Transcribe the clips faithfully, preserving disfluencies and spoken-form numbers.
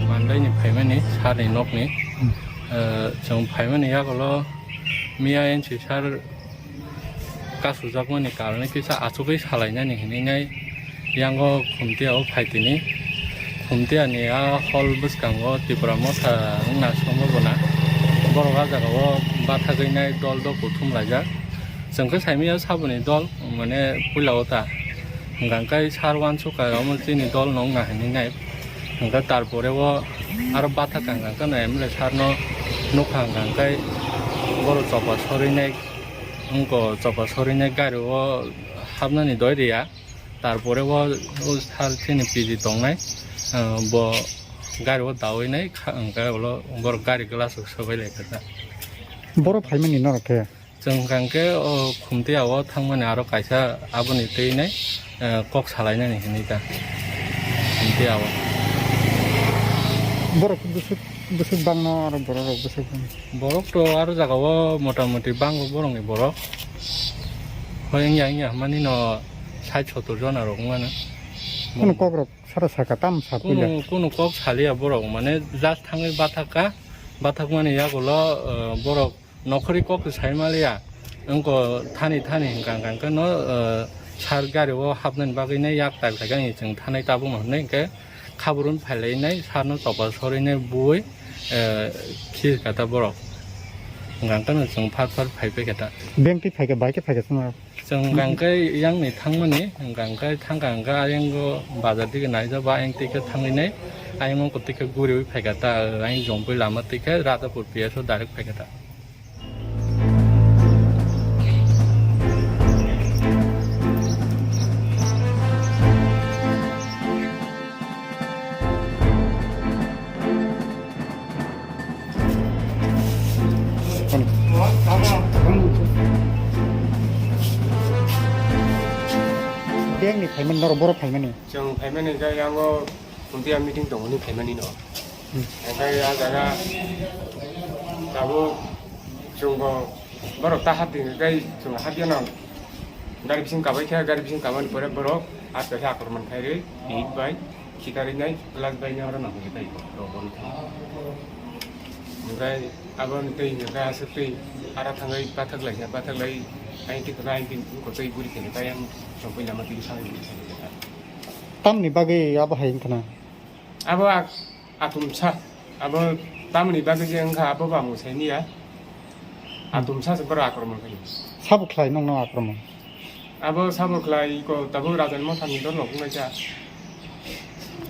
Mandaini phaimani sarni nokni, eh, chwng phaimani yagulo miya N C sir kasujakmani karone kisa achugwi salainani hinwi nai yango Khumtiao phaitini. Khumtiani a hall bwskango Tipra Motha wngna songbo bona. Borok a jagao bathagwi nai dol dok kuthum laijak. Chwng khe saimanya saboni dol, mane puila o ta. Hwnkha khe sar uansukha omo chini dol no wngna hinwi nai. Hwnkhe tarpore o aro bathakha hwnkha khe no M L A sar no nukha hwnkha khe borok chopa sorwi nai, wngkha chopa sorwi nai gari o hapnani doi riya. Tarpore o, o sar chini P G tongnai, ah, bo gari o dawi nai kha, hwnkhe ulo borok gari glass o sobai lai kha ta. Borok phaimani norok khe? Chwng hwnkha khe o Khumtiao thangmani aro kaisa aboni twi nai, eh, kok salainani hinwi ta Khumtiao. Borok bwswk, bwswk bangno aro borok rok bwswk bang? Borok to aro jagao mota moti bango borokni borok. Hoi wngya wngya hwnmani no sait sottor jona rok wngmano. Kunu kok rok sara saka tam sa puila? Kunu, kunu kok saliya borok, mane just thangwi bathakha, bathakmani yagulo, eh, borok Nokhorwi kok se sai maliya, wngkha thani thani hwnkha hwnkha khe no, eh, sar gari o hapnani bagwi nai yak tal khaikha, chwng thanai tabukno hwnwi hwnkhe khabrwng phailainai sarno chopa sorwinai buwi, eh, khir kha ta borok. Hwnkha hwnkhe no chwng phar phar phai pai kha ta. Beng twi phai kha, bai khe phai kha chwng? Chwng hwnkha hwnkhe yangni thangmani, hwnkha hwnkhe thangkha hwnkhe ayango bazar dige naijak ba ayang twi khe thangwi nai, ayang wngkha twi khe guriwi phai kha ta, ayang jongpui lama twi khe Radhapur P S o direct phai kha ta. Beng ni phaimani, norok borok phaimani? Chwng phaimani khe yango Khumtia meeting tongmani phaimani no. Hmm. Hwnkhe a jaga tabuk chwngbo borok ta hapdi hwnkhe chwng hapyano gari bising kabai khe, gari bising kabani pore borok asto khe akromon khairwi, hit bai khikarwi nai, glass bai nai oro nang hwnkhe tei rok boni thang. Hwnkhe aboni tei hwnkhe aswk tei ara thangwi pathak lai kha, pathak lai ayang twi khwna ayang twi wngkha tei guri khe khe ayang chongpui lama twi thangwi guri khe khe. Tamni bagwi abo hai wngkha na? Abo ak-, atumsa. Abo tamni bagwi je wngkha, abo ba mwsai niya. Atumsa se borok akromon khaio. Sabo khlai nokno akromon? Abo sabo khlai ko tabuk Rajani Mothani dol rok wnglaikha.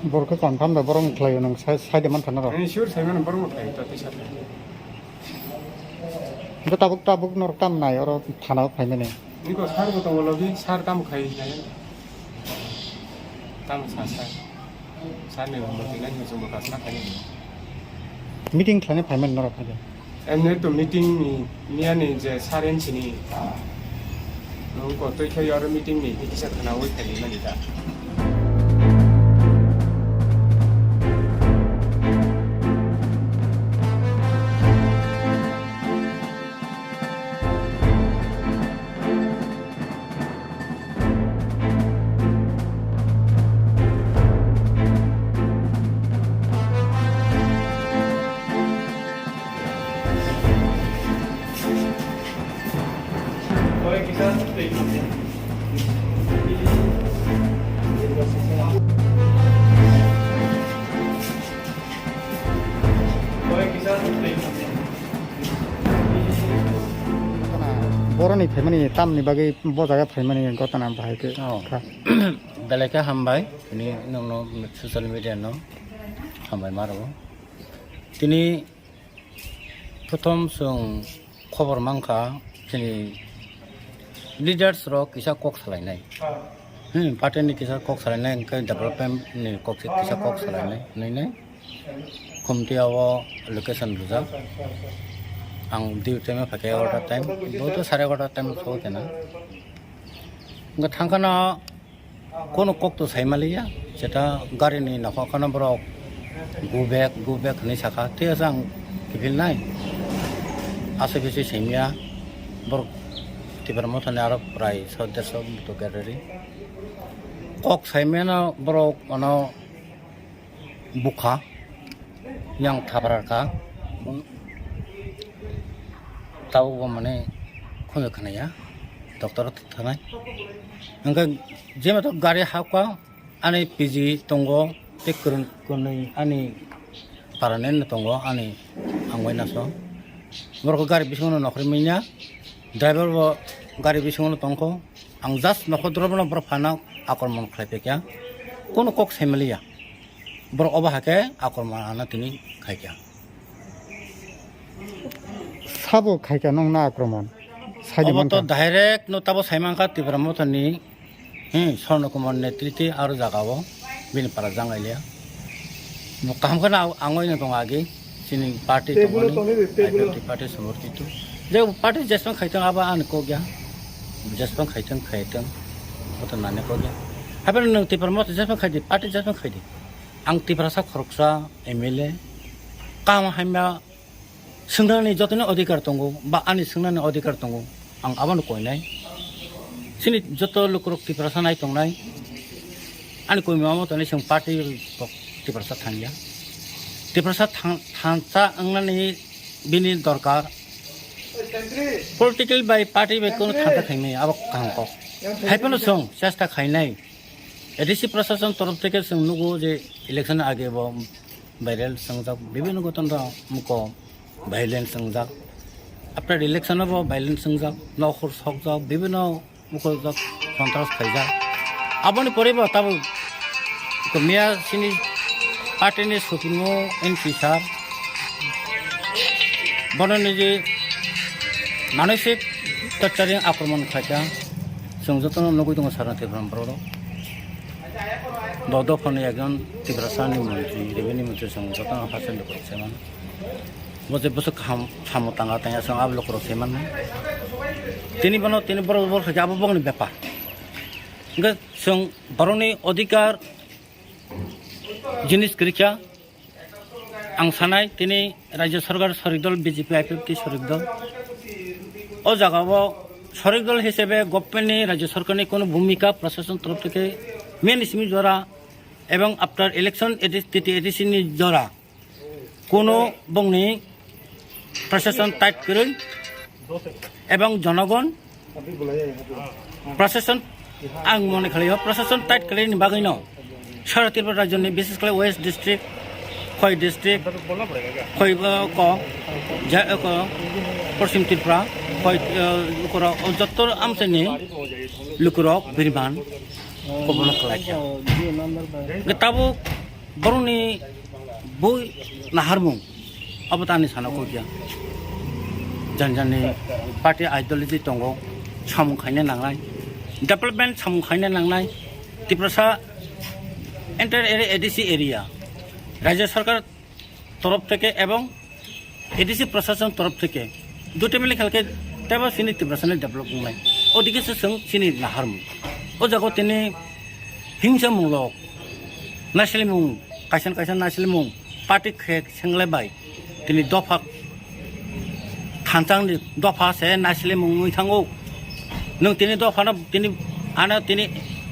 Borok khe confirm da borok wng khlaio, nwng sai, sai de mankha norok? Ani sure sai mano borok wng khlaio, to tisa. Hwnkhe tabuk, tabuk norok tam nai oro thana o phaimani? Niko sar bo tongo logi, sar tamo khai hinai. Tamo sa sar. Sar ni bo twi nai hinwi chwng bo kasna khai ni. Meeting khlaina phaimani norok phai de? Emne to meeting ni, miya ni je sar N C ni, nwng ko twi khai oro meeting ni, kisa khana wi khai ni mani da. Boroni phaimani tamni bagwi bo jaga phaimani gotana bahai khe. Oh. Kha. Belai khe hambai, tini nokno social media no hambai ma rwo. Tini prothom chwng khobor mankha, chini leaders rok kisa kok salainai. Hmm, party ni kisa kok salainai, hwnkhe development ni kok se kisa kok salainai, hinwi nai. Khumti o location bujak. Ang duty time phaikhe egarota time, bo to sare egarota time so kena. Hwnkhe thangkhana kono kok to saimaliya, jeta gari ni nokhorkano borok go back, go back hinwi sakha, tei aswk ang kiphilnai, aswk khe se saimya, borok Tipra Mothani aro prai so derso buto gari ri. Kok saimano borok ano bukha yang thaprar kha. Tabuk bo mane khunju khanaya, doctor thanai. Hwnkhe jema to gari hapkha, ani P G tongo, tei kwrwng kwnwi ani permanent tongo, ani ang bai naso. Borok gari bisingo nokhorwi manya, driver bo gari bisingo tongkho. Ang just nokhorwi bono borok phano akromon khlai paikha, kono kok saimaliya. Borok obo hakhe akromon ano tini khaikha. Sabo khaikha nongna akromon? Saidi obo to mankha. Direct no tabo saimankha Tipra Mothani, hmm, Swarno Kumar netrite aro jagao bini para jangailia. Bo kaham kheno ang oi no tongo agi. Chini party tongmani, I P F T party somorthito. Je party jeswng khaitong abo ani kok ya. Jeswng khaitong khaitong. Oto nani kok ya. Haber nwng Tipra Motha jeswng khaidi, party jeswng khaidi. Ang Tiprasa khoroksa M L A. Kaham hamya swngnani jotoni odhikar tongo, ba ani swngnani odhikar tongo. Ang abono koinai. Chini joto lukurok Tiprasa nai tongnai. Ani koimamo tani chwng party bo Tiprasa thangya. Tiprasa thang-, thangsa wngnani bini dorkar. Political bai party bai kono thangsa khaimani abo kaham kok. Haiphano chwng chesta khainai. A D C prashasan torof theke chwng nugo je election age bo viral swngjak, bibhinno goton rok muko violence swngjak. After election o bo violence swngjak, nokhor sokjak, bibhinno mukhojak, sontras khaijak. Aboni pore bo tabuk miya chini party ni supremo M P sir bono niji manosik torturing akromon khaikha. Chwng jotono nugwi tongo Sarnath Tripura borok rok. Bo dophani ekjon Tiprasa ni montri, revenue montri chwng jotono haste ni borok se mano. Bo je bwswk kaham samo tanga tanya chwng abo lukurok se mano. Tini bono tini borok borok khaikhe abo bokni bepar. Hwnkhe chwng borokni odhikar jinis kwrwikha. Ang sanai tini Rajya Sarkar Shorik Dol B J P I P F T Shorik Dol. O jagao Shorik Dol hisebe government ni Rajya Sarkar ni kono bhumika prashasan torof theke main simi jora ebong after election A D C, T T A D C ni jora kono bongni prashasan tight kwrwi ebong jonogon prashasan, ang mone khlaio, prashasan tight khlaini bagwino sara Tripura rajyoni, bishes khlai West District, Khoi District, Khoi, uh, ko, ja, uh, ko, Poschim Tripura, Khoi, uh, lukurok, o jotto amchaini lukurok biriman kobono khlaikha. Tabuk borokni bui naharmung. Abo tani sana kok ya. Jan jani party ideology tongo, samung khaina nangnai, development samung khaina nangnai. Tiprasa entire area, A D C area, Rajya Sarkar torof theke ebong A D C prashasan torof theke duty mili khalke tebo chini Tiprasa ni develop wngnai. Odike se chwng chini naharmung. O jaga tini hingsa mung lok, naisili mung, kaisa kaisa naisili mung, party khek senglai bai. Tini dopha thanchang ni dopha se naisile mungwi thango. Nwng tini dopha no tini ano tini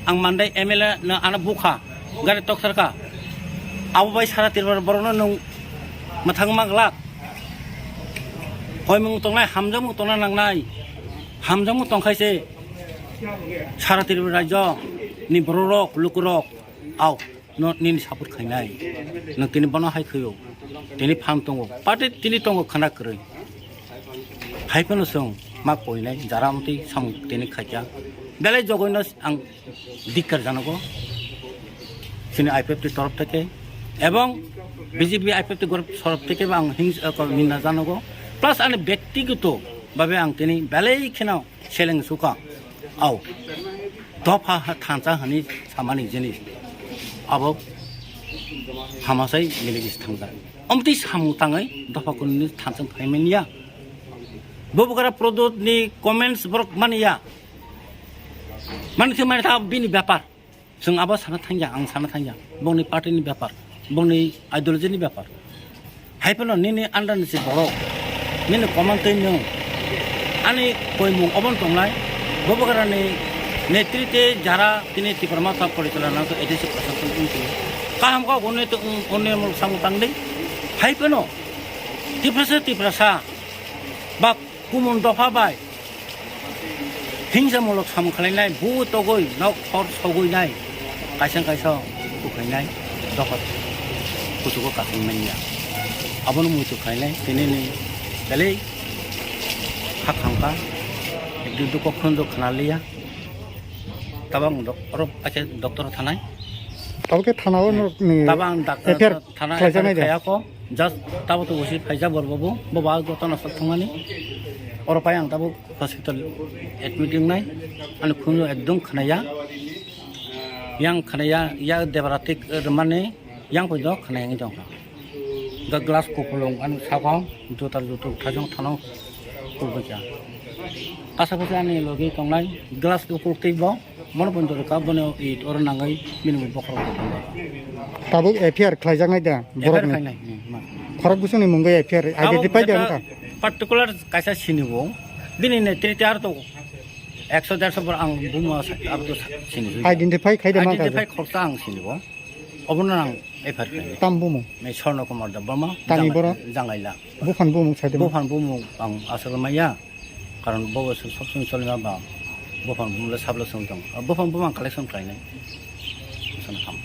ang mandai M L A no ano bukha gari toksar ka. Abo bai sara Tripura borok no nwng mwthang ma glak. Koimung tongnai hamjakmung tongna nangnai. Hamjakmung tongkhai se Sara Tripura rajyo ni borok rok, lukurok, au, no nini support khainai. Nwng tini bono hai khaio. Tini phan tongo. Party tini tongo khana kwrwi. Hai phano chwng ma koinai, jara amtwi samung tini khaikha. Belai jogoino ang dikkar janogo. Chini I P F T torof theke. Ebong B J P I P F T group torof theke bo ang hings-, eh, ko-, ninna janogo. Plus ani byaktigoto babe ang tini belai kheno seleng suka. Au. Dopha ha-, thansa hani samani jinis. Abo hamasai miligis thangja. Omtwi samung tangwi dopha kunini thansa phaimaniya. Bubukara Prodot ni comments borok maniya. Mani thwi mani ta bini bepar. Chwng abo sana thangya, ang sana thangya. Bongni party ni bepar, bongni ideology ni bepar. Hai phano nini under ni si borok, nini command twi nwng ani koimung obo tongnai, Bubagrani netrite jara tini Tipra Motha porichalona to A D C prashason wngtwi kaham kok unni to, unni mul samung tangdi. Hai phano Tiprasa, Tiprasa ba kumun dopha bai hingsamulok samung khlainai, bu togwi nok hor sogwi nai, kaisa kaisa bukhainai dokhor kuchugo kasing manya. Abono muitu khlainai, tini ni belai hak hamkha, ekdin dukho khunju khna liya. Tabang dok-, oro ake doctor thanai. Tabuk khe thana o, eh, norok ni tabang doctor F I R thana khlaijaknai de. Khayako. Just tabo to usi phaijak bor bobo, bobo a goto nasal thangmani. Oro pai ang tabo hospital admit wngnai. Ani khunju ekdom khnaya. Yang khnaya, ya debra tik, eh, mane, yang poi do khnaya wngwi tongkha. Ga glass kupulung ani sakao jutar jutuk thajong thano kubui kha. Asa pasa ani logi tongnai glass kupuluk tei bo. Mono pon doro ka bono it oro nangai minimum bokhorok bo tongo. Tabuk F I R khlaijaknai da F I R borokni? Khlainai, hmm, ma. Khorok bwswkni mungwi F I R identify da wngkha? Particular kaisa sinibo. Bini netrite ar to ekso derso bor ang bumo sa-, abo to sa-, sini. Identify khai da mankha? Identify khoroksa ang sinibo. Obono ang F I R khlainai. Tam bumung? Nei Sorno Kumar Debbarma, Tani Janga-, borok? Jangaila. Buphang bumung saide ma? Buphang bumung ang aswk maya. Karon bo bo sob somoi cholima ba buphang bumle sabla song tong. Buphang bumang collection khlainai. Sana ham.